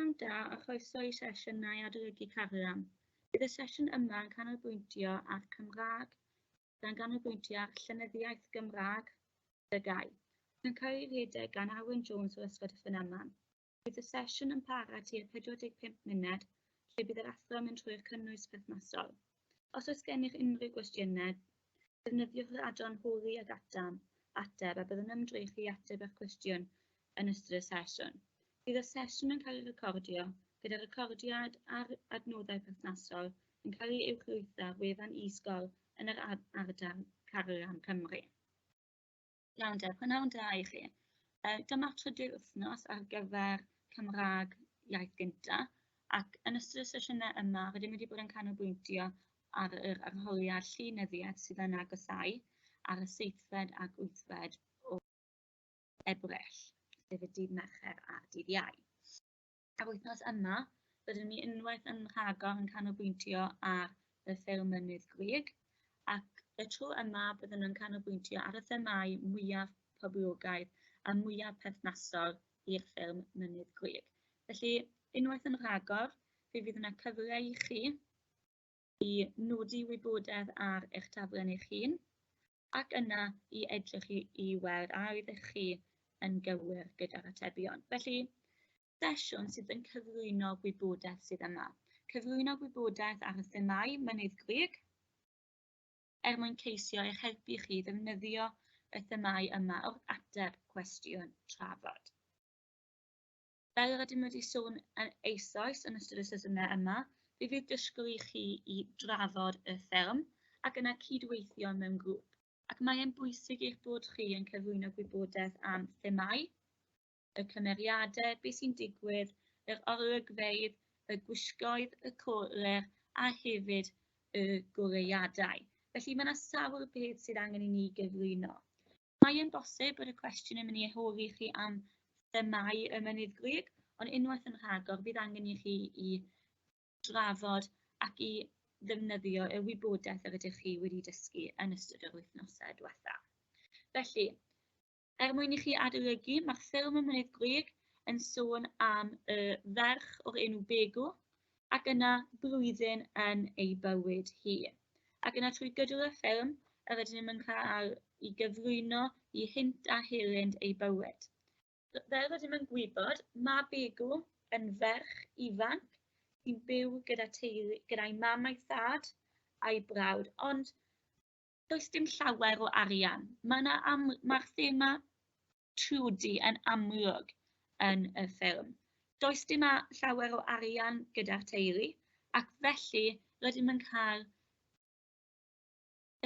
Prynhawn da a chroeso i sesiynau adolygu Carlam. Bydd y sesiwn yma yn canolbwyntio ar Cymraeg, gan ganolbwyntio ar llenyddiaeth Gymraeg dygau. Yn cael ei rhedeg gan Arwyn Jones o Ysgol Dyffryn Aman. Bydd y sesiwn yn para tua 45 munud, lle bydd yr athro yn mynd trwy'r cynnwys perthnasol. Os oes gennych unrhyw gwestiynau, defnyddiwch yr adran holi ag atam, ateb a byddwn ymdrechu i ateb eich cwestiwn yn ystod y sesiwn. Bydd y sesiwn yn cael ei recordio, gyda recordiad a'r adnoddau perthnasol yn cael ei uwchlwytho ar wefan e-sgol yn yr ardal Carlam Cymru. Iawn te, prynhawn da i chi. Dyma'r trydydd wythnos ar gyfer Cymraeg iaith gynta, ac yn ystod y sesiynau yma rydym wedi bod yn canolbwyntio ar yr arholiad llenyddiaeth sydd yn agosáu ar y seithfed ac wythfed o Ebrill, sef y dydd Mercher a'r dydd Iau. A'r wythnos yma, rydym ni unwaith yn rhagor yn canolbwyntio ar y ffilm Mynydd Grug, ac y tro yma byddwn yn canolbwyntio ar y themâu mwyaf poblogaidd a mwyaf perthnasol i'r ffilm Mynydd Grug. Felly, unwaith yn rhagor, fe fydd yna cyfle i chi i nodi wybodaeth ar eich taflen eich hun, ac yna i edrych i, i weld a oeddech chi yn gywir gyda'r atebion. Felly, sesiwn sydd yn cyflwyno gwybodaeth sydd yma. Cyflwyno gwybodaeth ar y themâu Mynydd Grug, er mwyn ceisio eich helpu chi ddefnyddio y themâu yma wrth ateb cwestiwn trafod. Fel yr ydym wedi sôn yn eisoes yn ystod y sesiynau yma, fe fydd disgwyl i chi i drafod y ffilm ac yna cydweithio mewn grŵp. Ac mae e'n bwysig eich bod chi yn cyflwyno gwybodaeth am themâu, y cymeriadau, beth sy'n digwydd, yr olygfeydd, y gwisgoedd, y coler a hefyd y goleuadau. Felly mae yna sawl peth sydd angen i ni gyflwyno. Mae e'n bosib bod y cwestiwn yn mynd i holi chi am themâu y Mynydd Grug, ond unwaith yn rhagor bydd angen i chi i drafod ac i ddefnyddio y wybodaeth yr ydych chi wedi dysgu yn ystod yr wythnosau diwetha. Felly, er mwyn i chi adolygu, mae'r ffilm y Mynydd Grug yn sôn am y ferch o'r enw Begw ac yna blwyddyn yn ei bywyd hi. Ac yna trwy gydol y ffilm, yr ydym yn cael i gyflwyno i hynt a helynt ei bywyd. Fel rydym yn gwybod, mae Begw yn ferch ifanc sy'n byw gyda teulu, gyda'i mam a'i thad a'i brawd, ond does dim llawer o arian. Mae yna am, mae'r thema tlodi yn amlwg yn y ffilm. Does dim a, llawer o arian gyda'r teulu, ac felly rydym yn cael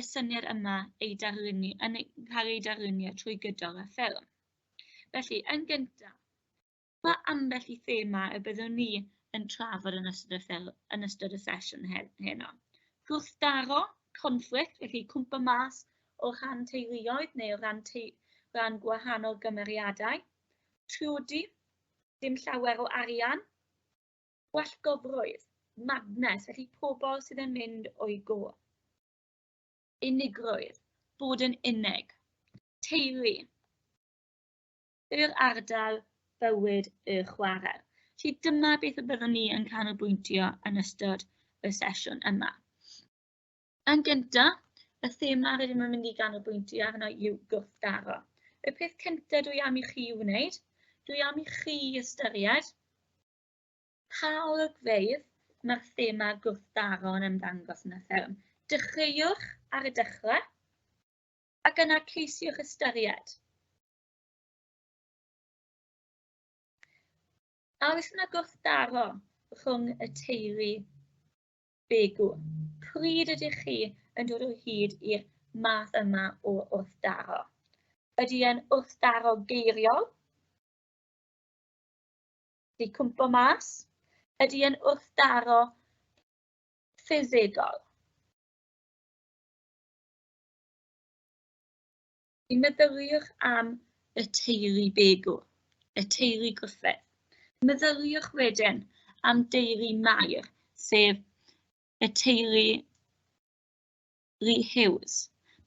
y syniad yma ei darlunio, yn ei, cael ei darlunio trwy gydol y ffilm. Felly, yn gyntaf, mae ambell i thema y byddwn ni yn trafod yn ystod y, ffil, yn ystod y sesiwn heno. Gwrthdaro, conflict, felly cwmpa mas o rhan teuluoedd neu o ran, te, ran gwahanol gymeriadau. Tlodi, dim llawer o arian. Gwallgofrwydd, madness, felly pobl sydd yn mynd o'i go. Unigrwydd, bod yn unig. Teulu, yr ardal, bywyd, y chwarel. Felly dyma beth y byddwn ni yn canolbwyntio yn ystod y sesiwn yma. Yn gyntaf, y thema rydym yn mynd i ganolbwyntio arno yw gwrthdaro. Y peth cyntaf dwi am i chi wneud, dwi am i chi ystyried Pa olygfeydd mae'r thema gwrthdaro yn ymddangos yn y ffilm? Dechreuwch ar y dechrau ac yna ceisiwch ystyried. A oes yna gwrthdaro rhwng y teulu Begw? Pryd ydych chi yn dod o hyd i'r math yma o wrthdaro? Ydy e'n wrthdaro geiriol? 'Di cwmpo mas? Ydy e'n wrthdaro ffisegol? Meddyliwch am y teulu Begw, y teulu Griffith. Meddyliwch wedyn am deulu Mair, sef y teulu Lee Hughes.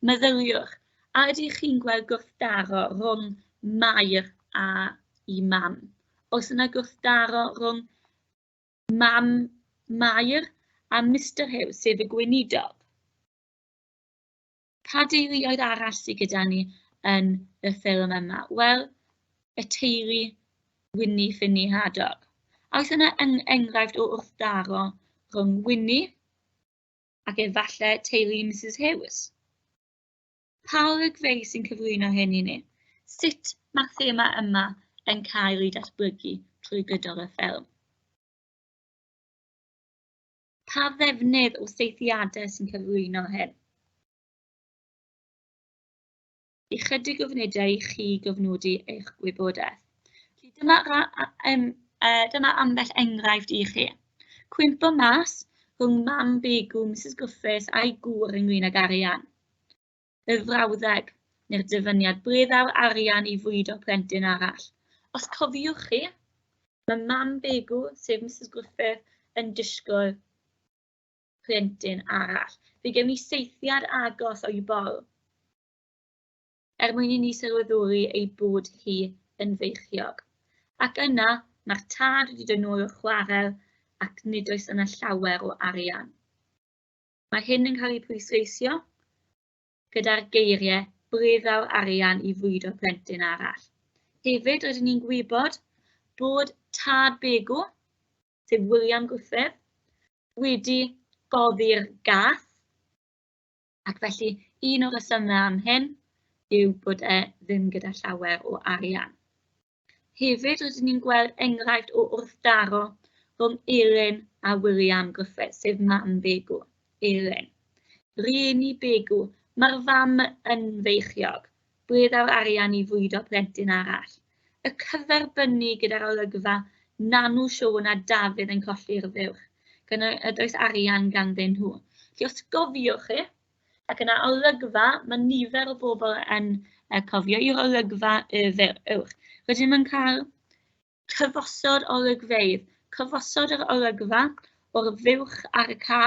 Meddyliwch, a ydych chi'n gweld gwrthdaro rhwng Mair a'i mam? Oes yna gwrthdaro rhwng Mam Mair a Mr Hughes, sef y gweinidog. Pa deuluoedd arall sydd gyda ni yn y ffilm yma? Wel, y teulu Winnie Finnie Hadog. A oes yna enghraifft o wrthdaro rhwng Winnie ac efallai teulu Mrs Hughes? Pa olygfeydd sy'n cyflwyno hyn i ni? Sut mae'r thema yma yn cael ei datblygu trwy gydol y ffilm? Pa ddefnydd o saethiadau sy'n cyflwyno hyn? Ychydig o funudau i chi gofnodi eich gwybodaeth. Felly dyma ambell enghraifft i chi. Cwympo mas rhwng mam Begw, Mrs Griffiths a'i gŵr ynglyn ag arian. Y frawddeg neu'r dyfyniad, ble ddaw'r arian i fwydo plentyn arall? Os cofiwch chi, mae mam Begw, sef Mrs Griffith, yn disgwyl plentyn arall. Fe gewn ni saethiad agos o'i bol, er mwyn i ni sylweddoli ei bod hi yn feichiog. Ac yna, mae'r tad wedi dod nôl o'r chwarel ac nid oes yna llawer o arian. Mae hyn yn cael ei pwysleisio gyda'r geiriau ble ddaw'r arian i fwydo plentyn arall. Hefyd, rydyn ni'n gwybod bod tad Begw, sef William Griffith, wedi boddi'r gath, ac felly un o'r rhesymau am hyn yw bod e ddim gyda llawer o arian. Hefyd, rydyn ni'n gweld enghraifft o wrthdaro rhwng Elin a William Griffith, sef mam Begw, Elin. Rieni Begw, mae'r fam yn feichiog, ble ddaw'r arian i fwydo plentyn arall? Y cyferbynnu gyda'r olygfa Nanw Siôn a Dafydd yn colli'r fuwch, gan nad oes arian ganddyn nhw. Felly os gofiwch chi, ac yna olygfa, mae nifer o bobl yn cofio i'r olygfa y fuwch. Rydym yn cael cyfosod olygfeydd, cyfosod yr olygfa o'r fuwch ar y ca,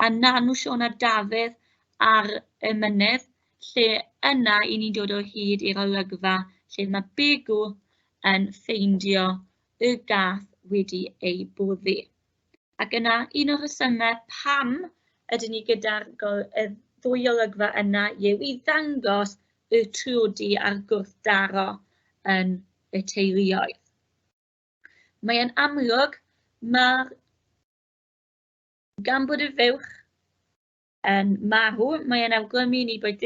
a Nanw Siôn a Dafydd ar y mynydd, lle yna i ni'n dod o hyd i'r olygfa lle mae Begw yn ffeindio y gath wedi ei boddi. Ac yna, un o'r rhesymau pam ydyn ni gyda'r y ddwy olygfa yna yw i ddangos y tlodi a'r gwrthdaro yn y teuluoedd. Mae'n amlwg, mae'r gan bod y fuwch yn marw, mae'n awgrymu i ni bod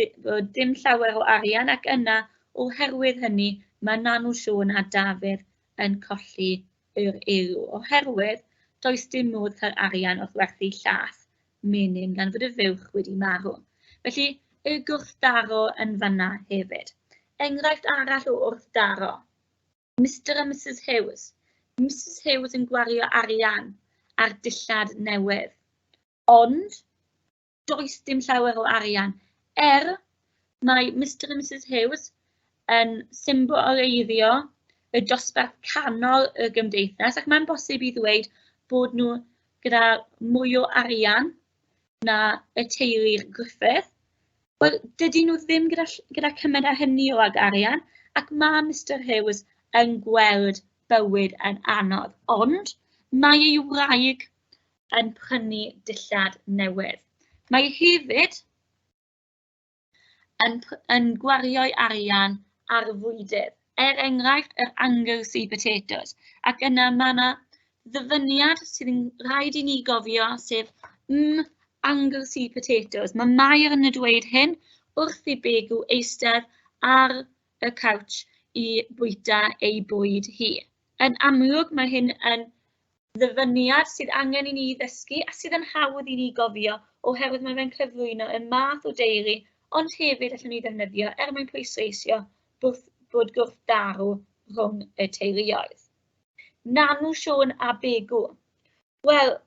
dim llawer o arian, ac yna, oherwydd hynny, mae Nanw Siôn a Dafydd yn colli yr elw, oherwydd does dim modd cael arian wrth werthu llath menyn gan fod y fuwch wedi marw. Felly, y gwrthdaro yn fanna hefyd. Enghraifft arall o wrthdaro. Mr a Mrs Hughes. Mrs Hughes yn gwario arian ar dillad newydd. Ond, does dim llawer o arian. Er mae Mr a Mrs Hughes yn symboleiddio y dosbarth canol y gymdeithas, ac mae'n bosib i ddweud bod nhw gyda mwy o arian na y teulu'r Griffith. Wel, dydyn nhw ddim gyda cymaint â hynny o ag arian, ac mae Mr Hughes yn gweld bywyd yn anodd, ond mae ei wraig yn prynu dillad newydd. Mae hefyd yn gwario'i arian ar fwydydd, er enghraifft yr Anglesey potatoes, ac yna mae yna ddyfyniad sydd yn rhaid i ni gofio, sef Anglesey potatoes. Mae Mair yn y dweud hyn wrth i Begw eistedd ar y couch i bwyta ei bwyd hi. Yn amlwg, mae hyn yn ddyfyniad sydd angen i ni ddysgu a sydd yn hawdd i ni gofio, oherwydd mae fe'n cyflwyno y math o deulu, ond hefyd allwn ni ddefnyddio er mwyn pwysleisio bod gwrthdaro rhwng y teuluoedd. Nanw Siôn a Begw. Wel,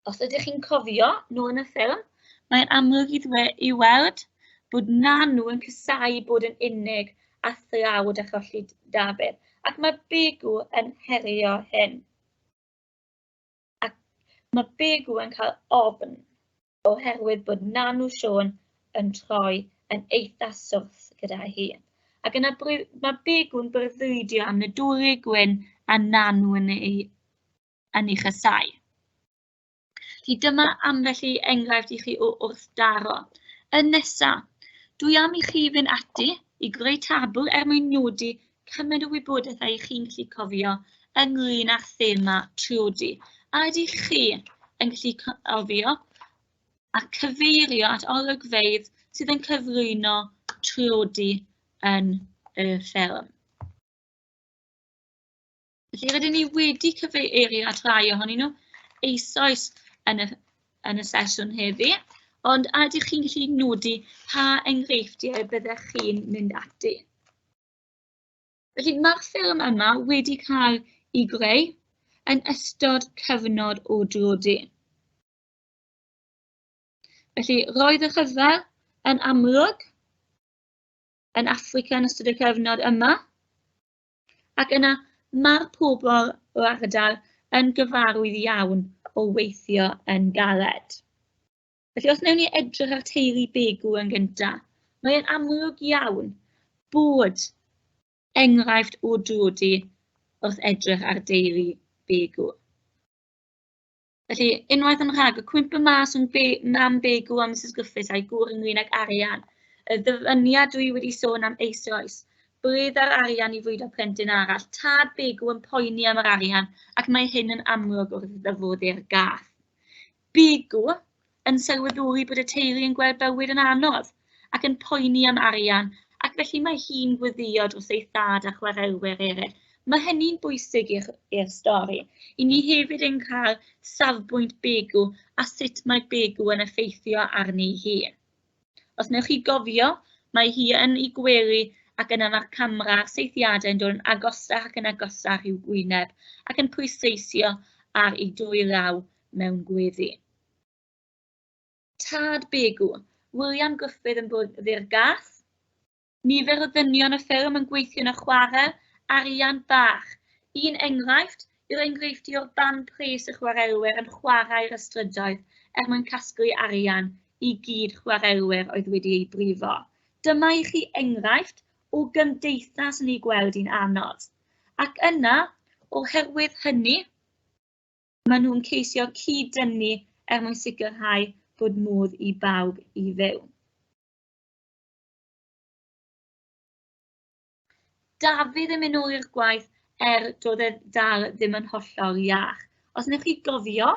os ydych chi'n cofio nôl yn y ffilm, mae'n amlwg i weld bod Nanw yn casáu bod yn unig a thlawd a cholli Dafydd, ac mae Begw yn herio hyn. Ac mae Begw yn cael ofn oherwydd bod Nanw Siôn yn troi yn eitha swrth gyda hi. Ac yna mae Begw'n breuddwydio am Nadolig Gwyn a Nanw yn ei yn ei chasau. Felly dyma ambell i enghraifft i chi o wrthdaro. Yn nesa, dwi am i chi fynd ati i greu tabl er mwyn nodi cymaint o wybodaeth â chi'n gallu cofio ynglyn â'r thema tlodi. A ydych chi yn gallu cofio a cyfeirio at olygfeydd sydd yn cyflwyno tlodi yn y ffilm? Felly rydyn ni wedi cyfeirio at rai ohonyn nhw eisoes yn y sesiwn heddi, ond a ydych chi'n gallu nodi pa enghreifftiau byddech chi'n mynd ati? Felly mae'r ffilm yma wedi cael ei greu yn ystod cyfnod o dlodi. Felly roedd y rhyfel yn amlwg yn Affrica yn ystod y cyfnod yma, ac yna mae'r pobl o'r ardal yn gyfarwydd iawn o weithio yn galed. Felly os wnawn ni edrych ar teulu Begw yn gyntaf, mae'n amlwg iawn bod enghraifft o dlodi wrth edrych ar deulu Begw. Felly, unwaith yn rhagor, cwympo mas rhwng mam Begw a Mrs Griffiths a'i gŵr ynglyn ag arian. Y ddyfyniad dwi wedi sôn am eisoes. Ble dda'r arian i fwydo plentyn arall? Tad Begw yn poeni am yr arian, ac mae hyn yn amlwg wrth iddo fod i'r gath. Begw yn sylweddoli bod y teulu yn gweld bywyd yn anodd ac yn poeni am arian, ac felly mae hi'n gweddïo dros ei thad a chwaraewyr eraill. Mae hynny'n bwysig i'r stori. I ni hefyd yn cael safbwynt Begw a sut mae Begw yn effeithio arni hi. Os wnewch chi gofio, mae hi yn ei gwely ac yna mae'r camera a'r saethiadau yn dod yn agosach ac yn agosach i'w gwyneb ac yn pwysleisio ar ei dwy law mewn gweddi. Tad Begw, William Gruffydd yn boddi'r gath. Nifer o ddynion y ffilm yn gweithio yn y chwarel, arian bach. Un enghraifft yw'r enghreifftiau o'r band pres y chwarelwyr yn chwarae'r ystrydoedd er mwyn casglu arian i gyd chwarelwyr oedd wedi eu brifo. Dyma i chi enghraifft o gymdeithas yn ei gweld hi'n anodd. Ac yna, oherwydd hynny, maen nhw'n ceisio cyd-dynnu er mwyn sicrhau bod modd i bawb i fyw. Dafydd yn mynd nôl i'r gwaith er doedd e dal ddim yn hollol iach. Os wnewch chi gofio,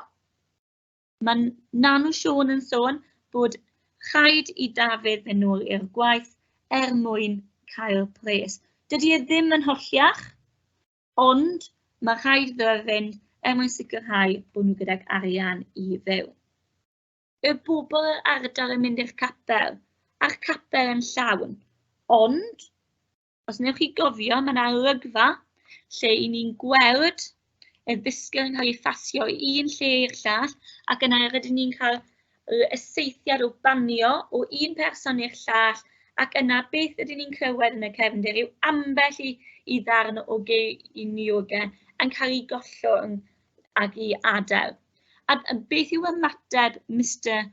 mae Nanw Siôn yn sôn bod rhaid i Dafydd fynd nôl i'r gwaith er mwyn cael pres. Dydy e ddim yn holliach, ond mae rhaid iddo fe fynd er mwyn sicrhau bod nhw gydag arian i fyw. Y bobl yr ardal yn mynd i'r capel, a'r capel yn llawn. Ond, os wnewch chi gofio, mae yna olygfa lle i ni'n gweld y ddisgyl yn cael ei phasio o un lle i'r llall, ac yna rydyn ni'n cael y saethiad o banio o un person i'r llall, ac yna beth ydyn ni'n clywed yn y cefndir yw ambell i ddarn o geiniogau yn cael ei gollwng ac i adael. A beth yw ymateb Mr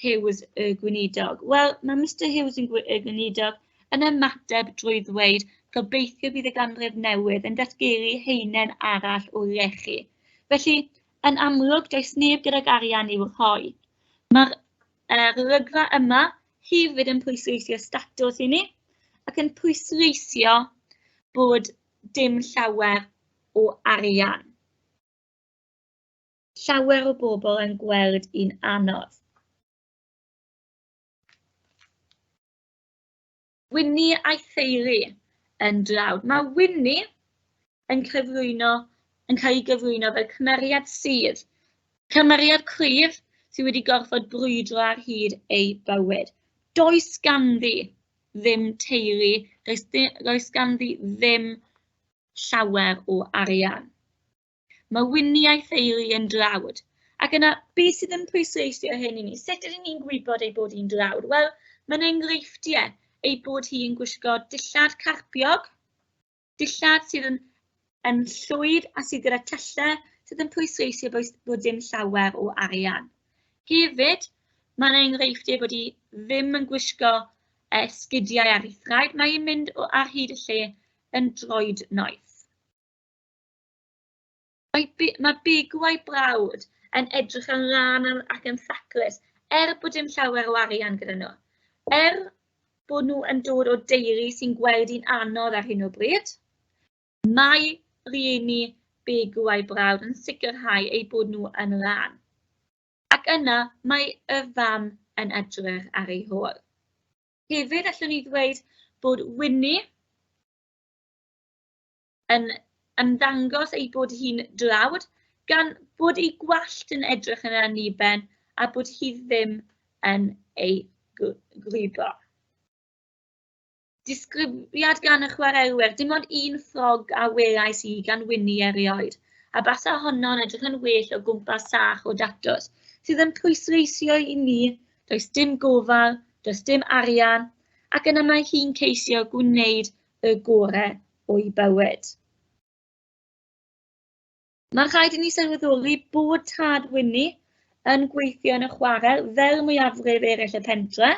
Hughes y gweinidog? Wel, mae Mr Hughes y gweinidog yn ymateb drwy ddweud gobeithio bydd y ganrif newydd yn datgelu haenen arall o lechi. Felly, yn amlwg, does neb gydag arian i'w rhoi. Mae'r olygfa yma hefyd yn pwysleisio statws i ni ac yn pwysleisio bod dim llawer o arian. Llawer o bobl yn gweld un anodd. Winnie a'i theulu yn dlawd. Mae Winnie yn cael ei gyflwyno fel cymeriad sydd, cymeriad cryf sydd wedi gorfod brwydro ar hyd ei bywyd. Does ganddi ddim teulu, does ganddi ddim llawer o arian. Mae Winnie a'i theulu yn dlawd. Ac yna, beth sydd yn pwysleisio hyn i ni? Sut ydyn ni'n gwybod ei bod hi'n dlawd? Wel, mae'n enghreifftiau ei bod hi'n gwisgo dillad carpiog, dillad sydd yn llwyd a sydd gyda tyllau sydd yn pwysleisio bod dim llawer o arian. Hefyd, mae'n enghreifftiau bod hi ddim yn gwisgo esgidiau ar ei thraed, mae hi'n mynd ar hyd y lle yn droed noeth. Mae, mae Begw a'i brawd yn edrych yn lân ac yn thaclus, er bod dim llawer o arian gyda nhw. Er bod nhw yn dod o deulu sy'n gweld hi'n anodd ar hyn o bryd, mae rieni Begw a'i brawd yn sicrhau eu bod nhw yn lân. Ac yna mae y fam yn edrych ar ei hôl. Hefyd, allwn ni ddweud bod Winnie yn ymddangos ei bod hi'n dlawd, gan bod ei gwallt yn edrych yn anniben a bod hi ddim yn ei gwlybo. Disgrifiad gan y chwaraewyr, dim ond un ffrog a welais i gan Winnie erioed, a basa honno'n edrych yn well o gwmpas sach o datws, sydd yn pwysleisio i ni does dim gofal, does dim arian, ac yna mae hi'n ceisio gwneud y gorau o'i bywyd. Mae'n rhaid i ni sylweddoli bod tad Winnie yn gweithio yn y chwarel fel mwyafrif eraill y pentre.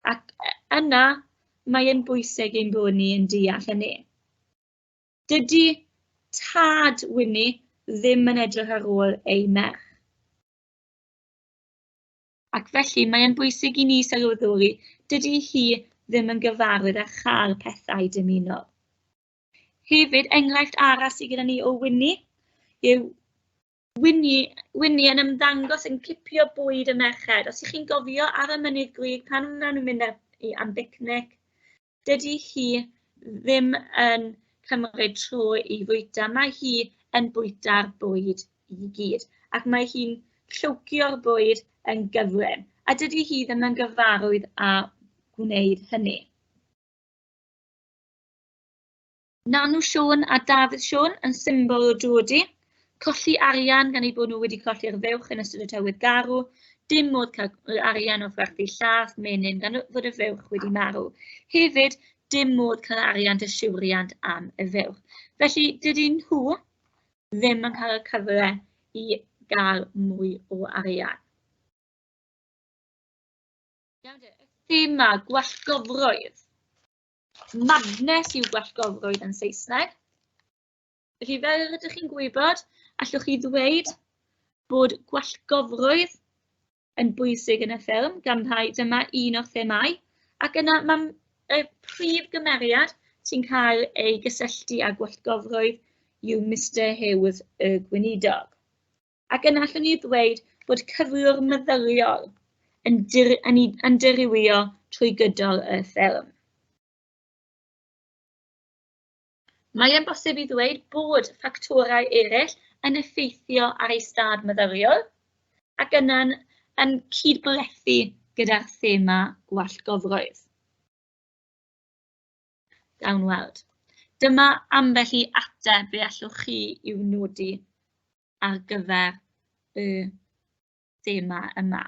Ac yna mae e'n bwysig ein bod ni yn deall hynny. Dydy tad Winnie ddim yn edrych ar ôl ei merch. Ac felly mae e'n bwysig i ni sylweddoli, dydy hi ddim yn gyfarwydd â chael pethau dymunol. Hefyd, enghraifft arall sydd gyda ni o Winnie yw Winnie, Winnie yn ymddangos yn cipio bwyd y merched. Os ych chi'n gofio ar y mynydd grug pan maen nhw'n mynd ar, i, am bicnic, dydy hi ddim yn cymryd tro i fwyta. Mae hi yn bwyta'r bwyd i gyd, ac mae hi'n llwcio'r bwyd yn gyflym, a dydy hi ddim yn gyfarwydd â gwneud hynny. Nanw Siôn a Dafydd Siôn yn symbol o dlodi, colli arian gan eu bod nhw wedi colli'r fuwch yn ystod y tywydd garw, dim modd cael arian o werthu llaeth menyn gan fod y fuwch wedi marw. Hefyd, dim modd cael arian dyshiwriant am y fuwch. Felly, dydyn nhw ddim yn cael y cyfle i gael mwy o arian. Iawn de, y thema gwallgofrwydd. Madness yw gwallgofrwydd yn Saesneg. Felly, fel rydych chi'n gwybod, allwch chi ddweud bod gwallgofrwydd yn bwysig yn y ffilm, gan rhai dyma un o'r themâu, ac yna mae y prif gymeriad sy'n cael ei gysylltu â gwallgofrwydd yw Mister Hughes y gweinidog. Ac yna allwn ni ddweud bod cyflwr meddyliol yn, dir, yn, yn dirywio trwy gydol y ffilm. Mae e'n bosib i ddweud bod ffactorau eraill yn effeithio ar ei stad meddyliol ac yna'n yn cydblethu gyda'r thema gwallgofrwydd. Gawn weld. Dyma ambell i ateb fe allwch chi i'w nodi ar gyfer y thema yma.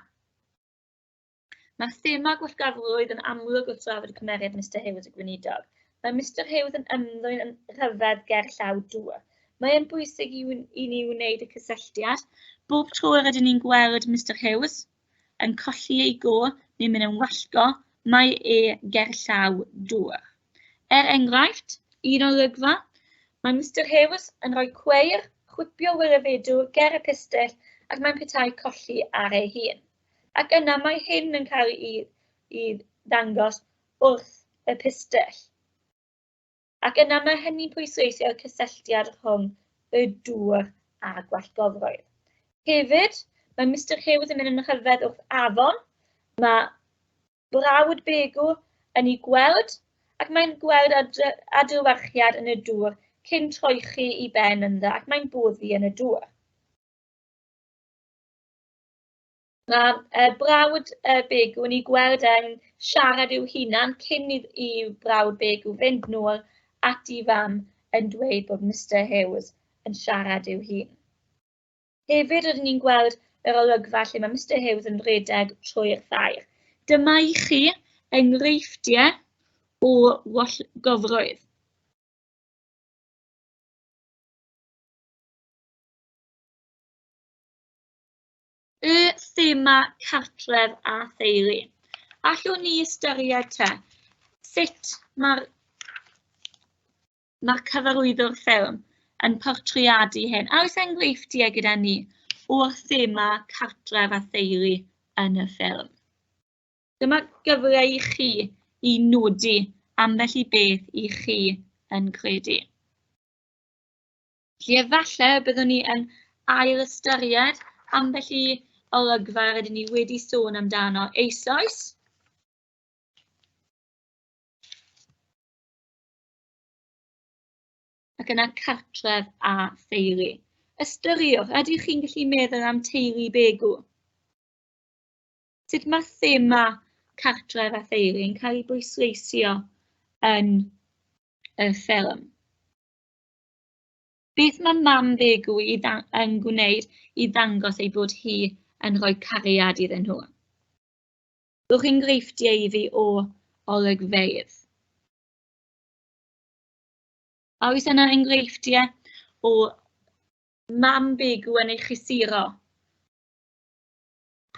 Mae'r thema gwallgofrwydd yn amlwg wrth drafod y cymeriad Mister Hughes y gweinidog. Mae Mister Hughes yn ymddwyn yn rhyfedd ger llaw dŵr. Mae e'n bwysig i, i ni wneud y cysylltiad. Bob tro yr ydyn ni'n gweld Mister Hughes yn colli ei go neu mynd yn wallgo, mae e ger llaw dŵr. Er enghraifft, un olygfa, mae Mister Hughes yn rhoi cweir, chwipio wyryfedw ger y pistyll ac mae'n petai colli ar ei hun. Ac yna mae hyn yn cael ei, ei ddangos wrth y pistyll. Ac yna mae hynny'n pwysleisio'r cysylltiad rhwng y dŵr a gwallgofrwydd. Hefyd, mae Mister Hughes yn mynd yn rhyfedd wrth afon. Mae brawd Begw yn ei gweld ac mae'n gweld adlewyrchiad yn y dŵr cyn troichi i ben ynddo ac mae'n boddi yn y dŵr. Mae brawd Begw yn ei gweld yn siarad i'w hunan cyn i, i brawd Begw fynd nôl at ei fam yn dweud bod Mister Hughes yn siarad i'w hun. Hefyd, rydyn ni'n gweld yr olygfa lle mae Mister Hughes yn rhedeg trwy'r ffair. Dyma i chi enghreifftiau o wallgofrwydd. Y thema cartref a theulu. Allwn ni ystyried te sut mae'r Mae'r cyfarwyddwr ffilm yn portreadu hyn. A oes enghreifftiau gyda ni o'r thema cartref a theulu yn y ffilm? Dyma gyfle i chi i nodi ambell i beth i chi yn credu. Felly efallai byddwn ni yn ail ystyried ambell i olygfa rydyn ni wedi sôn amdano eisoes. Ac yna cartref a theulu. Ystyriwch, ydych chi'n gallu meddwl am teulu Begw? Sut mae'r thema cartref a theulu yn cael ei bwysleisio yn y ffilm? Beth mae mam Begw i yn gwneud i ddangos ei bod hi yn rhoi cariad iddyn nhw? Rhowch enghreifftiau i fi o olygfeydd. A oes yna enghreifftiau o mam Begw yn ei chysuro?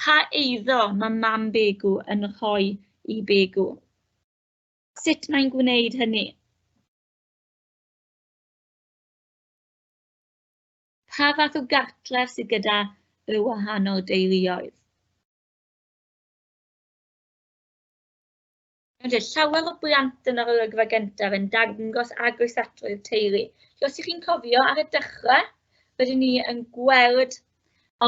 Pa eiddo mae mam Begw yn rhoi i Begw? Sut mae'n gwneud hynny? Pa fath o gartref sydd gyda y wahanol deuluoedd? Nawr te, llawer o blant yn yr olygfa gyntaf yn dangos agosatrwydd teulu. Felly, os ych chi'n cofio, ar y dechrau, rydyn ni yn gweld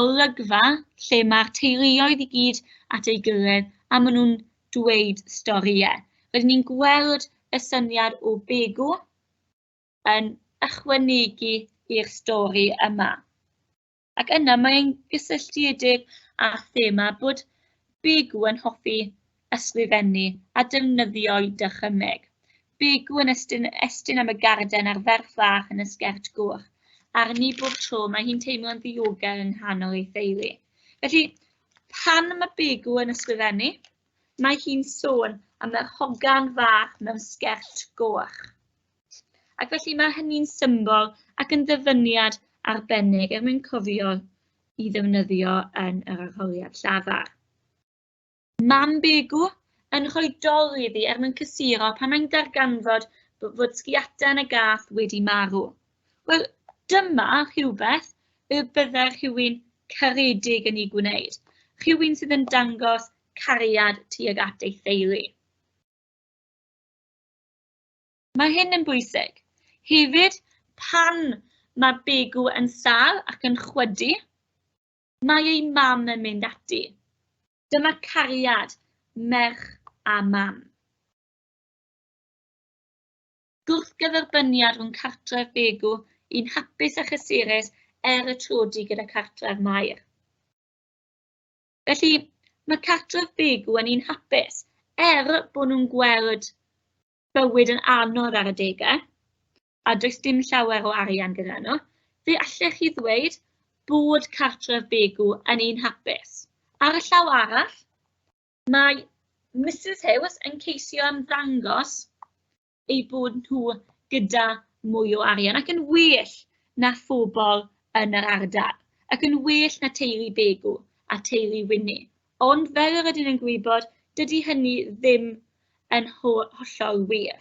olygfa lle mae'r teuluoedd i gyd at ei gilydd a maen nhw'n dweud storïau. Rydyn ni'n gweld y syniad o Begw yn ychwanegu i'r stori yma. Ac yna mae'n gysylltiedig â thema bod Begw yn hoffi ysgrifennu a defnyddio'i dychymyg. Begw yn estyn, estyn am y garden a'r ferch fach yn y sgert goch. Arni bob tro mae hi'n teimlo'n ddiogel yng nghanol ei theulu. Felly, pan mae Begw yn ysgrifennu, mae hi'n sôn am yr hogan fach mewn sgert goch. Ac felly mae hynny'n symbol ac yn ddyfyniad arbennig er mwyn cofio i ddefnyddio yn yr arholiad llafar. Mam Begw yn rhoi dol iddi er mwyn cysuro pan mae'n darganfod fod sgiatan y gath wedi marw. Wel, dyma rhywbeth y byddai rhywun caredig yn ei gwneud. Rhywun sydd yn dangos cariad tuag at ei theulu. Mae hyn yn bwysig. Hefyd, pan mae Begw yn sâl ac yn chwydu, mae ei mam yn mynd ati. Dyma cariad merch a mam. Gwrthgyferbyniad rhwng cartref Begw, un hapus a chysurus, er y tlodi gyda cartref Mair. Felly, mae cartref Begw yn un hapus, er bod nhw'n gweld bywyd yn anodd ar adegau, a does dim llawer o arian gyda nhw, fe allech chi ddweud bod cartref Begw yn un hapus. Ar y llaw arall, mae Mrs Hughes yn ceisio ymddangos eu bod nhw gyda mwy o arian ac yn well na phobl yn yr ardal, ac yn well na teulu Begw a teulu Winnie. Ond fel yr ydyn yn gwybod, dydy hynny ddim yn hollol wir.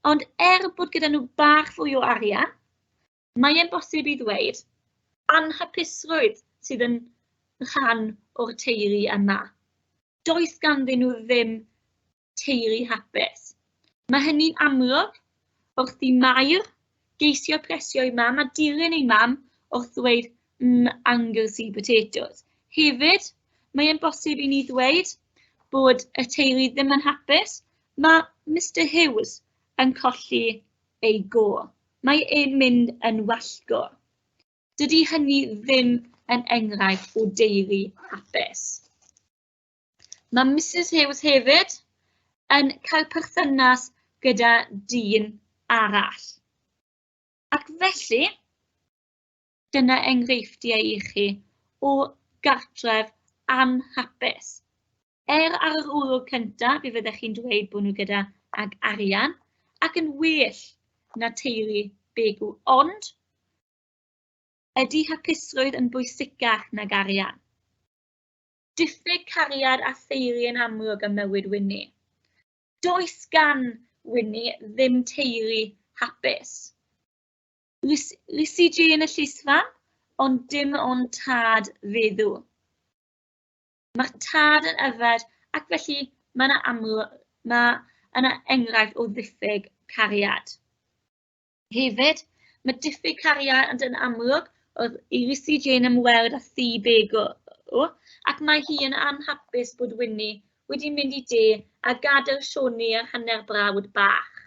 Ond er bod gyda nhw bach fwy o arian, mae e'n bosib i ddweud anhapusrwydd sydd yn rhan o'r teulu yma. Does ganddyn nhw ddim teulu hapus. Mae hynny'n amlwg wrth i Mair geisio plesio ei mam a dilyn ei mam wrth ddweud Anglesey potatoes. Hefyd, mae e'n bosib i ni ddweud bod y teulu ddim yn hapus. Mae Mr Hughes yn colli ei go. Mae e'n mynd yn wallgo. Dydy hynny ddim yn enghraifft o deulu hapus. Mae Mrs Hughes hefyd yn cael perthynas gyda dyn arall. Ac felly, dyna enghreifftiau i chi o gartref anhapus. Er ar yr olwg cyntaf, fe fyddech chi'n dweud bod nhw gyda ag arian ac yn well na teulu Begw, ond ydy hapusrwydd yn bwysicach nag arian? Diffyg cariad a theulu yn amlwg ym mywyd Winnie. Does gan Winnie ddim teulu hapus. Lucy Jane y llysfam, ond dim ond tad feddw. Mae'r tad yn yfed ac felly mae yna aml, mae yna enghraifft o ddiffyg cariad. Hefyd, mae diffyg cariad yn amlwg oedd i Lucy Jane ymweld â thŷ Begw, ac mae hi yn anhapus bod Winnie wedi mynd i de a gadael Sioni ar hanner brawd bach.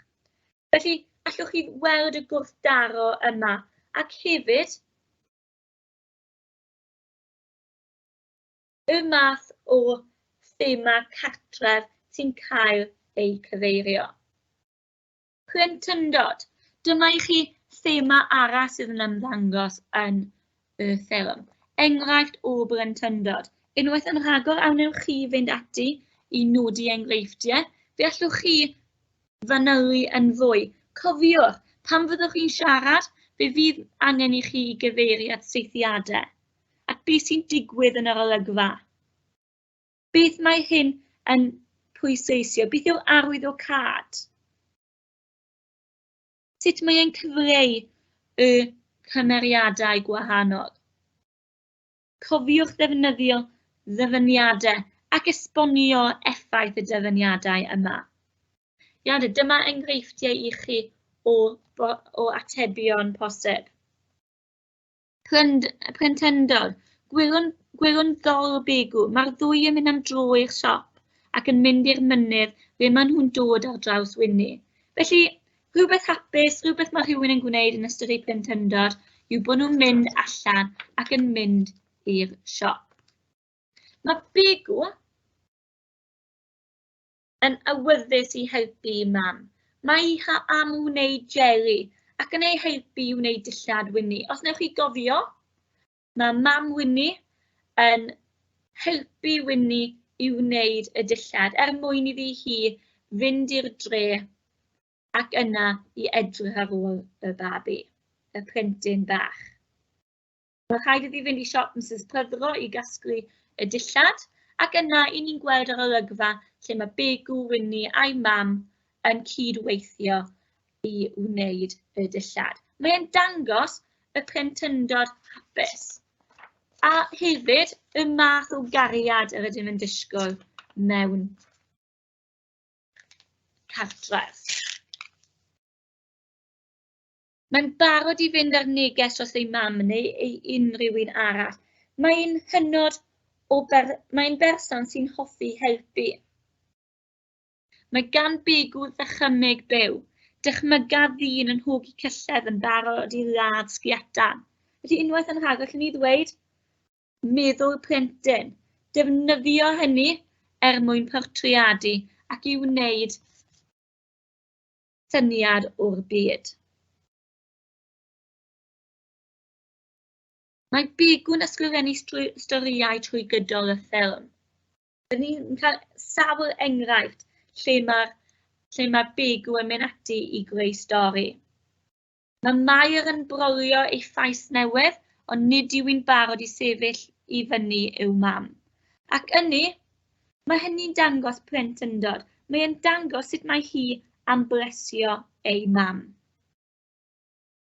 Felly, allwch chi weld y gwrthdaro yma, ac hefyd y math o thema cartref sy'n cael ei cyfeirio. Plentyndod. Dyma i chi thema arall sydd yn ymddangos yn y ffilm. Enghraifft o blentyndod. Unwaith yn rhagor, a wnewch chi fynd ati i nodi enghreifftiau, fe allwch chi fanylu yn fwy. Cofiwch, pan fyddwch chi'n siarad, fe fydd angen i chi gyfeirio at saethiadau ac beth sy'n digwydd yn yr olygfa. Beth mae hyn yn pwysleisio? Beth yw'r arwyddocâd? Sut mae e'n cyfleu y cymeriadau gwahanol? Cofiwch ddefnyddio ddyfyniadau ac esbonio effaith y dyfyniadau yma. Iawn, dyma enghreifftiau i chi o atebion posib. Plentyndod. Gwelwn ddol Begw. Mae'r ddwy yn mynd am dro i'r siop ac yn mynd i'r mynydd ble maen nhw'n dod ar draws Winnie. Felly, rhywbeth hapus, rhywbeth mae rhywun yn gwneud yn ystod eu plentyndod yw bod nhw'n mynd allan ac yn mynd i'r siop. Mae Begw yn awyddus i helpu mam. Mae hi am wneud jeli ac yn ei helpu i wneud dillad Winnie. Os wnewch chi gofio, mae mam Winnie yn helpu Winnie i wneud y dillad er mwyn iddi hi fynd i'r dre ac yna i edrych ar ôl y babi, y plentyn bach. Mae rhaid iddi fynd i siop Mrs Pryddro i gasglu y dillad, ac yna i ni'n gweld yr olygfa lle mae Begw, Winnie a'i mam yn cydweithio i wneud y dillad. Mae'n dangos y plentyndod hapus a hefyd y math o gariad yr ydym yn disgwyl mewn cartref. Mae'n barod i fynd ar neges dros ei mam neu ei unrhyw un arall. Mae'n hynod o ber mae'n berson sy'n hoffi helpu. Mae gan Begw ddychymyg byw. Dychmyga ddyn yn hogi cyllell yn barod i ladd sgiatan. Felly unwaith yn rhagor, allwn ni ddweud meddwl plentyn. Defnyddio hynny er mwyn portreadu ac i wneud syniad o'r byd. Mae Begw'n ysgrifennu storïau trwy gydol y ffilm. Rydyn ni'n cael sawl enghraifft lle mae Begw yn mynd ati i greu stori. Mae Mair yn brolio ei ffais newydd, ond nid yw'n barod i sefyll i fyny i'w mam. Ac ynny, mae hynny'n dangos plentyndod. Mae'n dangos sut mae hi am blesio ei mam.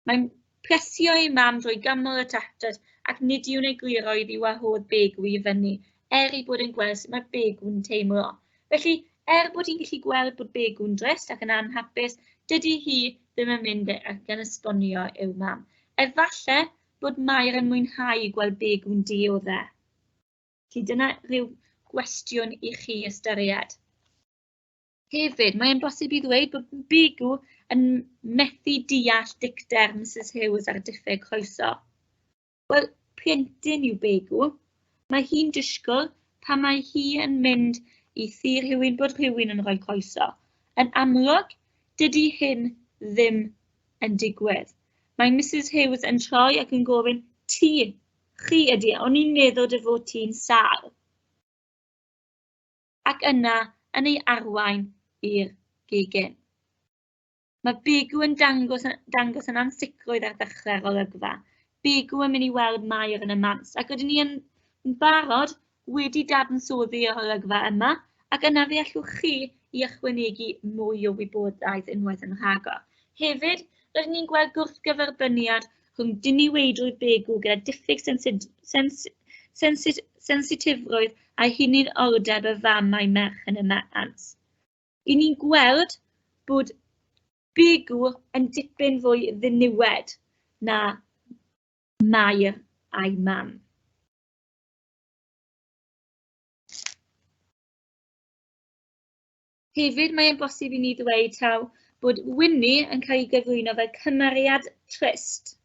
Mae'n plesio ei mam drwy ganmol y tatws ac nid yw'n egluro iddi wahodd Begw i fyny, er ei bod yn gweld sut mae Begw'n teimlo. Felly, er bod hi'n gallu gweld bod Begw'n drist ac yn anhapus, dydy hi ddim yn mynd ac yn esbonio i'w mam. Efallai bod Mair yn mwynhau gweld Begw'n dioddef. Felly dyna rhyw gwestiwn i chi ystyried. Hefyd, mae'n bosib i ddweud bod Begw yn methu deall dicter Mrs Hughes ar diffyg croeso. Wel, plentyn yw Begw. Mae hi'n disgwyl pan mae hi yn mynd i thŷ rhywun bod rhywun yn rhoi croeso. Yn amlwg, dydy hyn ddim yn digwydd. Mae Mrs Hughes yn troi ac yn gofyn, ti, chi ydy, o'n i'n meddwl dy fod ti'n sâl. Ac yna yn ei arwain i'r gegin. Mae Begw yn dangos yn ansicrwydd ar ddechrau'r olygfa. Begw yn mynd i weld Mair yn y mans, ac rydyn ni yn barod wedi dadansoddi yr olygfa yma, ac yna fe allwch chi i ychwanegu mwy o wybodaeth unwaith yn rhagor. Hefyd, rydyn ni'n gweld gwrthgyferbyniad rhwng diniweidrwydd Begw gyda diffyg sensitifrwydd a hunanoldeb y fam a'i merch yn y mans. 'Y ni'n gweld bod Begw yn dipyn fwy ddiniwed na Mair a'i mam. Hefyd, mae'n bosib i ni ddweud taw bod Winnie yn cael ei gyflwyno fel cymeriad trist,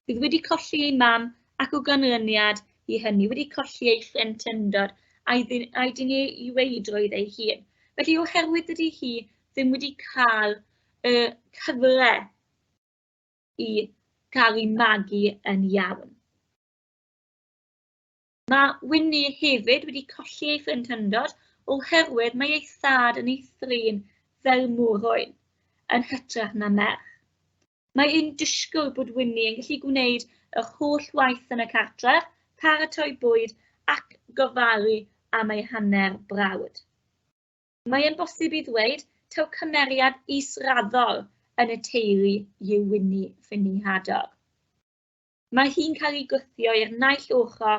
sydd wedi colli ei mam ac o ganlyniad i hynny wedi colli ei phlentyndod a'i diniweidrwydd ei hun. Felly, oherwydd dydy hi ddim wedi cael y cyfle i gael ei magu yn iawn. Mae Winnie hefyd wedi colli ei phlentyndod oherwydd mae ei thad yn ei thrin fel morwyn yn hytrach na merch. Mae e'n disgwyl bod Winnie yn gallu gwneud yr holl waith yn y cartref, paratoi bwyd ac gofalu am ei hanner brawd. Mae e'n bosib i ddweud taw cymeriad israddol yn y teulu yw Winnie Finnie Hadog. Mae hi'n cael ei gwthio i'r naill ochr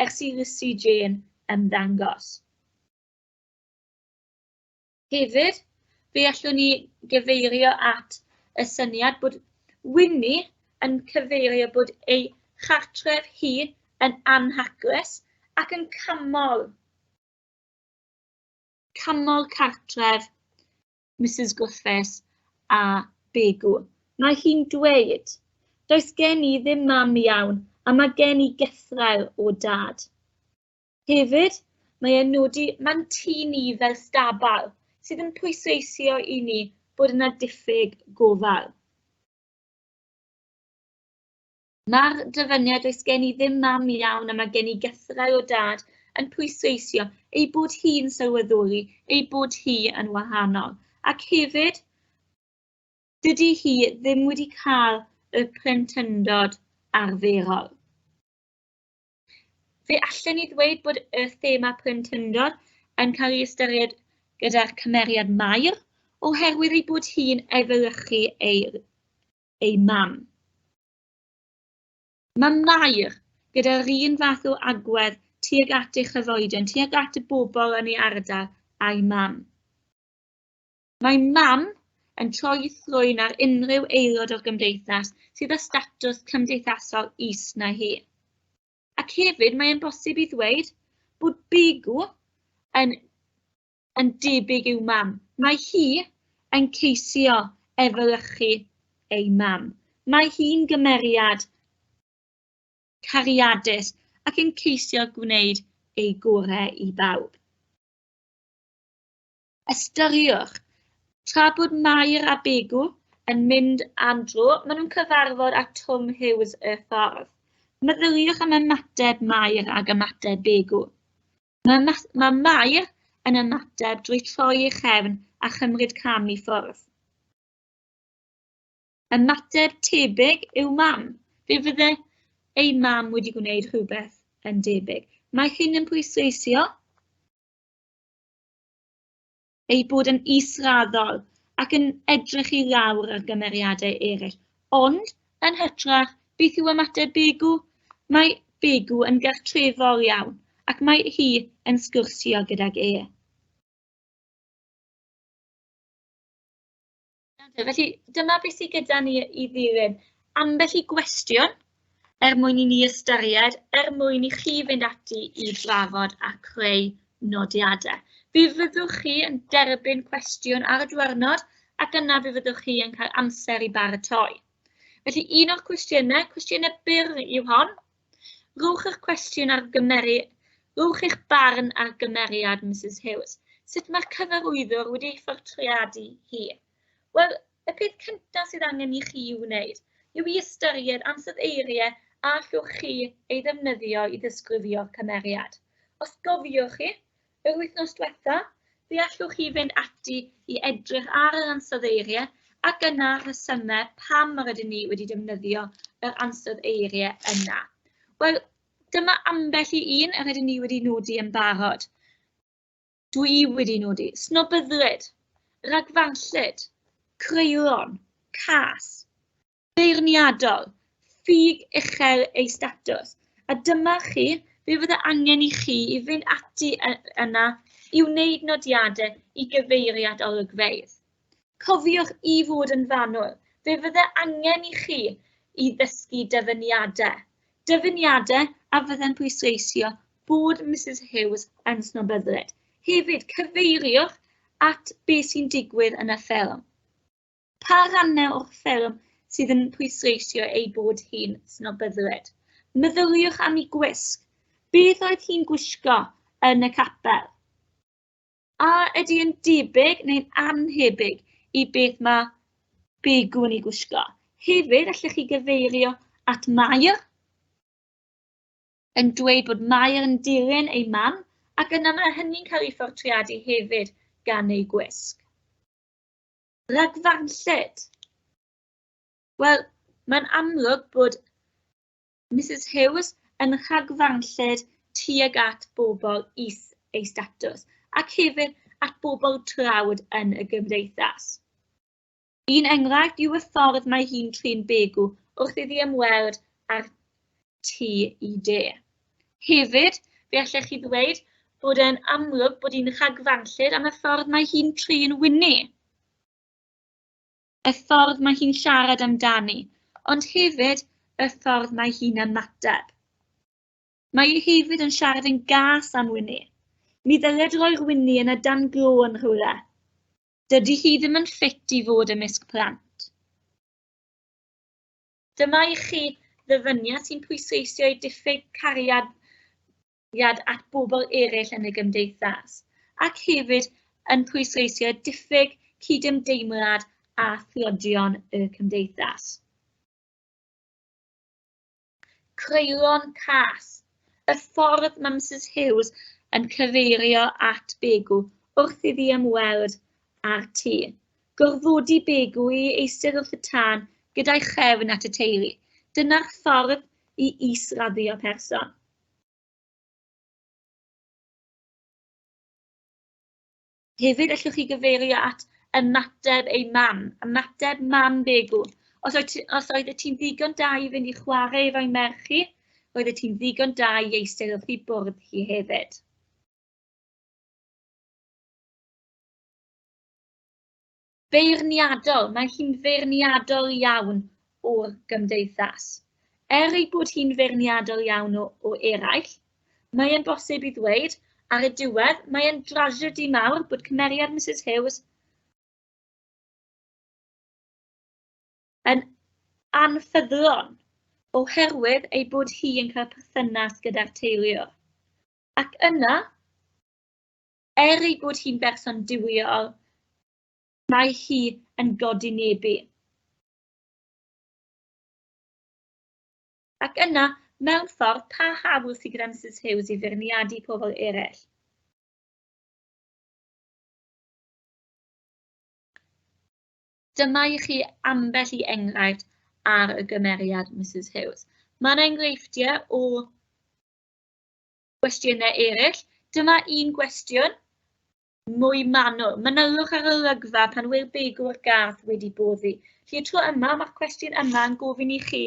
ers i Lucy Jane ymddangos. Hefyd, fe allwn ni gyfeirio at y syniad bod Winnie yn cyfeirio bod ei chartref hi yn anhaclus ac yn camol cartref Mrs Griffiths a Begw. Mae hi'n dweud, does gen i ddim mam iawn a mae gen i gythraul o dad. Hefyd, mae e'n nodi mae'n tŷ ni fel stabal sydd yn pwysleisio i ni bod yna diffyg gofal. Mae'r dyfyniad does gen i ddim mam iawn a mae gen i gythraul o dad yn pwysleisio ei bod hi'n sylweddoli ei bod hi yn wahanol. Ac hefyd, dydy hi ddim wedi cael y plentyndod arferol. Fe allen ni ddweud bod y thema plentyndod yn cael ei ystyried gyda'r cymeriad Mair, oherwydd ei bod hi'n efelychu ei mam. Mae Mair gyda'r un fath o agwedd tuag at ei chyfoedion, tuag at y bobl yn ei ardal a'i mam. Mae mam yn troi thrwyn ar unrhyw aelod o'r gymdeithas sydd â statws cymdeithasol is na hi. Ac hefyd mae'n bosib i ddweud bod Begw yn debyg i'w mam. Mae hi yn ceisio efelychu ei mam. Mae hi'n gymeriad cariadus ac yn ceisio gwneud ei gorau i bawb. Ystyriwch, tra bod Mair a Begw yn mynd am dro, maen nhw'n cyfarfod â Twm Hughes y ffordd. Meddyliwch am ymateb Mair ag ymateb Begw. Mae Mair yn ymateb drwy troi ei chefn a chymryd cam i ffwrdd. Ymateb tebyg yw mam. Fe fydde ei mam wedi gwneud rhywbeth yn debyg. Mae hyn yn pwysleisio ei bod yn israddol ac yn edrych i lawr ar gymeriadau eraill. Ond, yn hytrach, beth yw ymateb Begw? Mae Begw yn gartrefol iawn ac mae hi yn sgwrsio gydag e. Felly, dyma beth sydd gyda ni i ddilyn. Ambell i gwestiwn er mwyn i ni ystyried, er mwyn i chi fynd ati i drafod a creu nodiadau. Fe fyddwch chi yn derbyn cwestiwn ar y diwrnod ac yna fe fyddwch chi yn cael amser i baratoi. Felly, un o'r cwestiynau, cwestiynau byr yw hon. Rhowch eich cwestiwn ar rhowch eich barn ar gymeriad Mrs Hughes. Sut mae'r cyfarwyddwr wedi ei phortreadu hi? Wel, y peth cyntaf sydd angen i chi wneud yw i ystyried ansoddeiriau a allwch chi ei ddefnyddio i ddisgrifio'r cymeriad. Os gofiwch chi, yr wythnos diwetha, fe allwch chi fynd ati i edrych ar yr ansoddeiriau ac yna rhesymau pam yr ydyn ni wedi defnyddio yr ansoddeiriau yna. Wel, dyma ambell i un yr ydyn ni wedi nodi yn barod. Dwi wedi nodi snobyddlyd, ragfarnllyd, creulon, Cas. Beirniadol. Ffug uchel ei statws. A dyma chi, fe fydde angen i chi i fynd ati yna i wneud nodiadau i gyfeiriad olygfeydd. Cofiwch i fod yn fanwl. Fe fydde angen i chi i ddysgu dyfyniadau. Dyfyniadau a fydde'n pwysleisio bod Mrs Hughes yn snobyddlyd. Hefyd, cyfeiriwch at beth sy'n digwydd yn y ffilm. Pa rannau o'r ffilm sydd yn pwysleisio ei bod hi'n snobyddlyd? Meddyliwch am ei gwisg. Beth oedd hi'n gwisgo yn y capel? A ydy yn debyg neu'n annhebyg i beth mae Begw yn ei gwisgo? Hefyd, allwch chi gyfeirio at Mair, yn dweud bod Mair yn dilyn ei mam, ac yna mae hynny'n cael ei phortreadu hefyd gan ei gwisg. Rhagfarnllyd. Wel, mae'n amlwg bod Mrs Hughes yn rhagfarnllyd tuag at bobl is ei statws, ac hefyd at bobl tlawd yn y gymdeithas. Un enghraifft yw y ffordd mae hi'n trin Begw wrth iddi ymweld â'r tŷ i de. Hefyd, fe allech chi ddweud bod e'n amlwg bod hi'n rhagfarnllyd am y ffordd mae hi'n trin Winnie. Y ffordd mae hi'n siarad amdani, ond hefyd y ffordd mae hi'n ymateb. Mae hi hefyd yn siarad yn gas am Winnie. Mi ddyled roi'r Winnie yna dan glo yn rhywle. Dydy hi ddim yn ffit i fod ymysg plant. Dyma i chi ddyfyniad sy'n pwysleisio ei diffyg cariad at bobl eraill yn y gymdeithas, ac hefyd yn pwysleisio diffyg cydymdeimlad â thlodion y cymdeithas. Creulon cas. Y ffordd mae Mrs Hughes yn cyfeirio at Begw wrth iddi ymweld â'r tŷ. Gorfodi Begw i eistedd wrth y tân gyda'i chefn at y teulu. Dyna'r ffordd i israddio person. Hefyd, allwch chi gyfeirio at ymateb ei mam, ymateb mam Begw. Os oedd os oeddet ti'n ddigon da i fynd i chwarae efo'i merch hi, roeddet ti'n ddigon da i eistedd wrth ei bwrdd hi hefyd. Beirniadol, mae hi'n feirniadol iawn o'r gymdeithas. Er ei bod hi'n feirniadol iawn o, o eraill, mae e'n bosib i ddweud, ar y diwedd, mae e'n drasiedi mawr bod cymeriad Mrs Hughes yn anffyddlon oherwydd ei bod hi yn cael perthynas gyda'r teuluwr. Ac yna, er ei bod hi'n berson duwiol, mae hi yn godinebu. Ac yna, mewn ffordd, pa hawl sydd gyda Mrs Hughes i feirniadu pobl eraill? Dyma i chi ambell i enghraifft ar y gymeriad Mrs Hughes. Mae'n enghreifftiau o gwestiynau eraill. Dyma un gwestiwn mwy manwl. Manylwch ar y olygfa pan wil Begw a'r gath wedi boddi. Felly y tro yma, mae'r cwestiwn yma yn gofyn i chi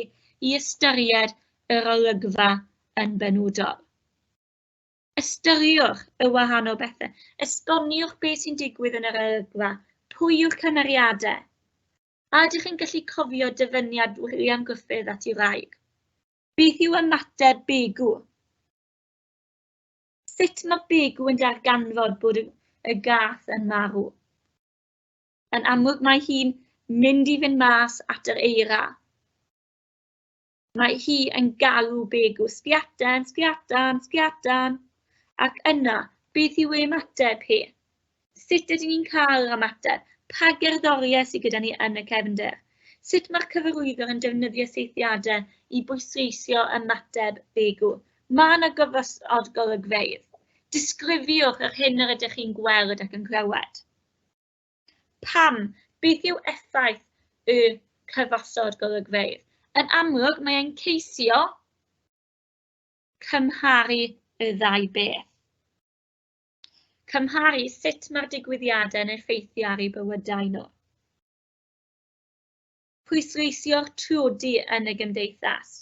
i ystyried yr olygfa yn benodol. Ystyriwch y wahanol bethau. Esboniwch beth sy'n digwydd yn yr olygfa. Pwy yw'r cymeriadau? A ydych chi'n gallu cofio dyfyniad William Gruffydd at ei wraig? Beth yw ymateb Begw? Sut mae Begw yn darganfod bod y, y gath yn marw? Yn amlwg mae hi'n mynd i fynd mas at yr eira. Mae hi yn galw Begw, sbiatan, sbiatan, sbiatan. Ac yna, beth yw ei ymateb hi? Sut ydyn ni'n cael yr ymateb? Pa gerddoriaeth sydd gyda ni yn y cefndir? Sut mae'r cyfarwyddwr yn defnyddio saethiadau i bwysleisio ymateb Begw? Mae yna gyfosod golygfeydd. Disgrifiwch yr hyn yr ydych chi'n gweld ac yn clywed. Pam? Beth yw effaith y cyfosod golygfeydd? Yn amlwg, mae e'n ceisio cymharu y ddau beth. Cymharu sut mae'r digwyddiadau yn effeithio ar eu bywydau nhw. Pwysleisio'r tlodi yn y gymdeithas.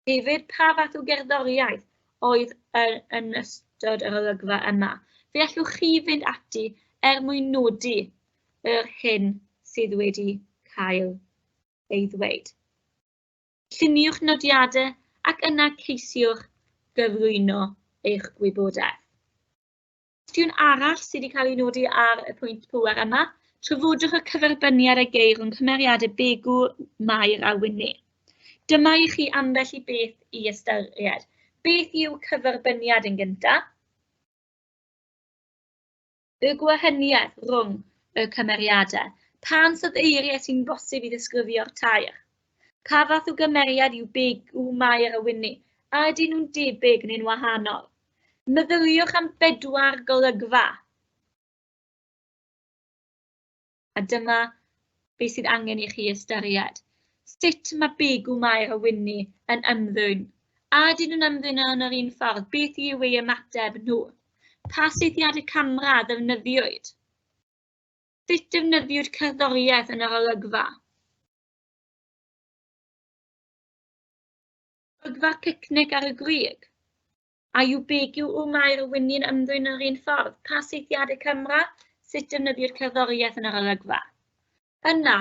Hefyd, pa fath o gerddoriaeth oedd yn ystod yr olygfa yma? Fe allwch chi fynd ati er mwyn nodi yr hyn sydd wedi cael ei ddweud. Lluniwch nodiadau ac yna ceisiwch gyflwyno eich gwybodaeth. Cwestiwn arall sydd wedi cael ei nodi ar y pwynt pŵer yma, trafodwch y cyferbyniad a geir rhwng cymeriadau Begw, Mair a Wini. Dyma i chi ambell i beth i ystyried. Beth yw cyferbyniad yn gyntaf? Y gwahaniaeth rhwng y cymeriadau. Pa ansoddeiriau sy'n bosib i ddisgrifio'r tair? Pa fath o gymeriad yw Begw, Mair a Wini? A ydyn nhw'n debyg neu'n wahanol? Meddyliwch am bedwar golygfa. A dyma beth sydd angen i chi ystyried. Sut mae Begw, Mair a Wini yn ymddwyn? A ydyn nhw'n ymddwyn yn yr un ffordd? Beth yw eu ymateb nhw? Pa saethiadau camera ddefnyddiwyd? Sut defnyddiwyd cerddoriaeth yn yr olygfa? Olygfa'r picnic ar y grug. A yw Begw, Mair a Wini'n ymddwyn yn yr un ffordd? Pa saethiadau camera? Sut defnyddiwyd cerddoriaeth yn yr olygfa? Yna,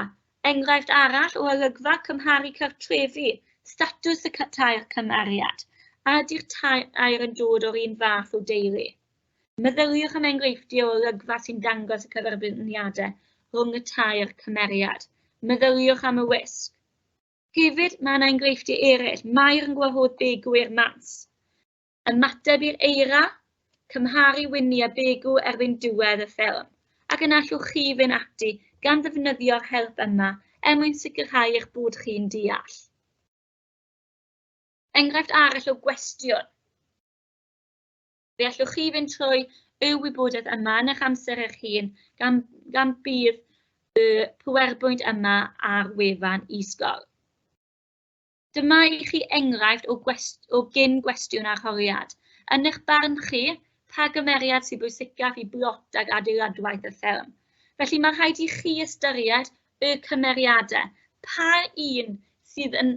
enghraifft arall o olygfa cymharu cartrefi, statws y tair cymeriad. A ydy'r tair yn dod o'r un fath o deulu? Meddyliwch am enghreifftiau o olygfa sy'n dangos y cyferbyniadau rhwng y tair cymeriad. Meddyliwch am y wisg. Hefyd, mae yna enghreifftiau eraill. Mair yn gwahodd Begw i'r mans. Ymateb i'r eira, cymharu Wini a Begw erbyn diwedd y ffilm. Ac yna allwch chi fynd ati gan ddefnyddio'r help yma er mwyn sicrhau eich bod chi'n deall. Enghraifft arall o gwestiwn. Fe allwch chi fynd trwy y wybodaeth yma yn eich amser eich hun gan bydd y PowerPoint yma ar wefan e-sgol. Dyma i chi enghraifft o gyn gwestiwn arholiad. Yn eich barn chi, pa gymeriad sydd bwysicaf i blot ag adeiladwaith y ffilm? Felly mae rhaid i chi ystyried y cymeriadau. Pa un sydd yn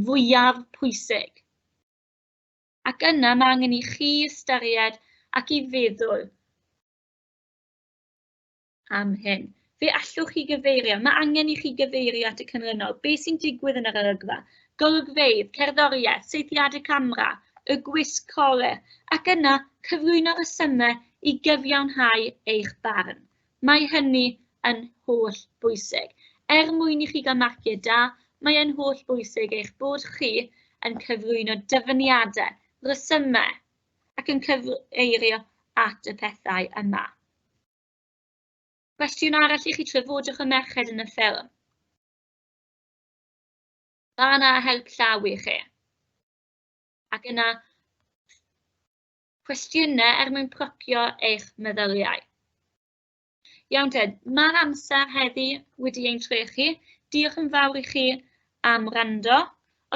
fwyaf pwysig? Ac yna mae angen i chi ystyried ac i feddwl am hyn. Fe allwch chi gyfeirio, mae angen i chi gyfeirio at y canlynol. Be sy'n digwydd yn yr olygfa? Golygfeydd, cerddoriaeth, saethiadau camera, y gwisg coler, ac yna cyflwyno resymau i gyfiawnhau eich barn. Mae hynny yn holl bwysig. Er mwyn i chi gael marciau da, mae yn holl bwysig eich bod chi yn cyflwyno dyfyniadau, resymau, ac yn cyfeirio at y pethau yma. Cwestiwn arall i chi, trafodwch y merched yn y ffilm. Mae yna help llaw i chi. Ac yna cwestiynau er mwyn procio eich meddyliau. Iawn te, mae'r amser heddi wedi ein trechu. Diolch yn fawr i chi am wrando.